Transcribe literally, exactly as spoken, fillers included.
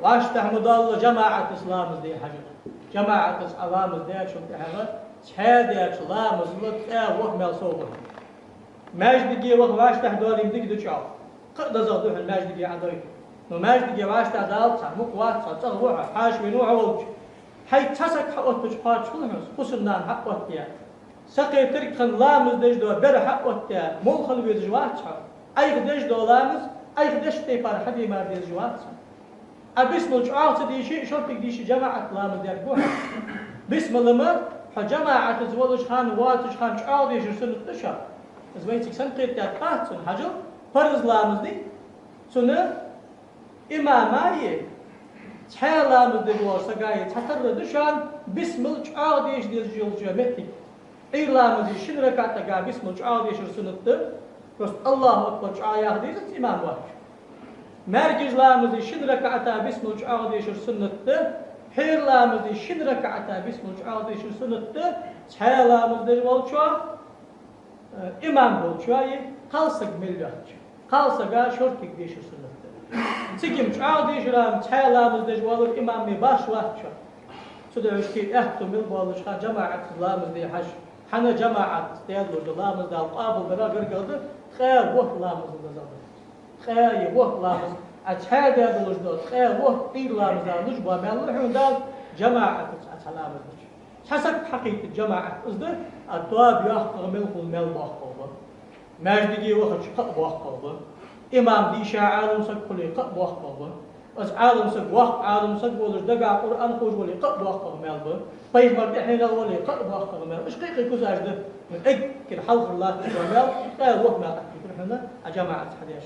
ВӀаштӀехьа ма доалла жамаӀатаца ламаз де хьажал. ЖамаӀатаца Ӏа ламаз даьчул тӀехьагӀа цхьаь даьча ламазал ткъаь ворхӀ маьл сов ба. Маьждиге ваха вӀаштӀехьа доалийта дика да чӀоагӀа. Кхы а дезагӀа да хьона маьждиге Ӏадойта. Но маьждиге вӀаштӀехьа далац хьо, мукъа вац хьо, цӀагӀа ва хьо, хьаша вена ва хьо волча. Хьайца цхьа саг хьаоттача кхоачаш хул хьона из, хӀусамнана хьаоттаяь. Сакхетарг хинна ламаз деш дола бер хьаоттаяь, молла хила везаш вац хьо. Ӏайха деш дола ламаз, Ӏайха деча тайпара хьаде мара дезаш вац хьо. Ӏа бисмал чӀоагӀа ца дийше, шортига дийше жамаӀатаца ламаз дергва хьо. Бисмал-м хьо жамаӀатаца волча хана, воацача хана чӀоагӀа дешар суннат да шоана. Из вай цига санна кхетадаьд кхаччалца, хьажал, парз ламаз дий, цунна имама е цхьаь ламаз деш волча сага е цхьатарра да шоана бисмал чӀоагӀа деша дезаш йолча моттиге. Ӏуйра ламаза шин ракаӀатага бисмал чӀоагӀа дешар суннат да, просто Аллаху акбар чӀоагӀа яха дезац имам воацача. МаьркӀажа ламаза шин ракаӀата бисмал чӀоагӀа дешар суннат да, пхьера ламаза шин ракаӀата бисмал чӀоагӀа дешар суннат да, цхьаь ламаз деш волчоа, э, имам волчоа е кхалсаг мел йоацача. Кхалсага шортига дешар суннат да. Цига-м чӀоагӀа дешар-м цхьаь ламаз деш воаллар имам ме башха вац шоана. Цудухьа ший аьттув мел болча хана жамаӀатаца ламаз де хьажа. ХӀана, жамаӀатаца даь долаш дола ламаз Дала къоабалдара гаргагӀа да, ткъаь ворхӀ ламазал дезагӀа да. Ткъаь ворхӀ ламаз, Ӏа цхьаь даь долаш дола ткъаь ворхӀ Ӏуйра ламаза луш бола маьл лу хьона Дала, жамаӀатаца Ӏа цхьа ламаз дича. Цхьа саг хьакхийттача жамаӀат из да, а тоаба йоккхагӀа мел хул, маьл боккхагӀа ба. Маьждиге вахача кхы а боккхагӀа ба. Имам дийша Ӏалам саг хуле, кхы а боккхагӀа ба. Из Ӏалам саг, воккха Ӏалам саг волаш, дагахьа Къуръан ховш вале, кхы а боккхагӀа маьл ба. Пайхамара тӀехьенел вале, кхы а боккхагӀа маьл ба. Уж кхы а кхы кусаш да. Эггара хьалхара латташ дола маьл, ткъаь ворхӀ маьл хьакхийттар хьона, Ӏа жамаӀатаца хьадеш.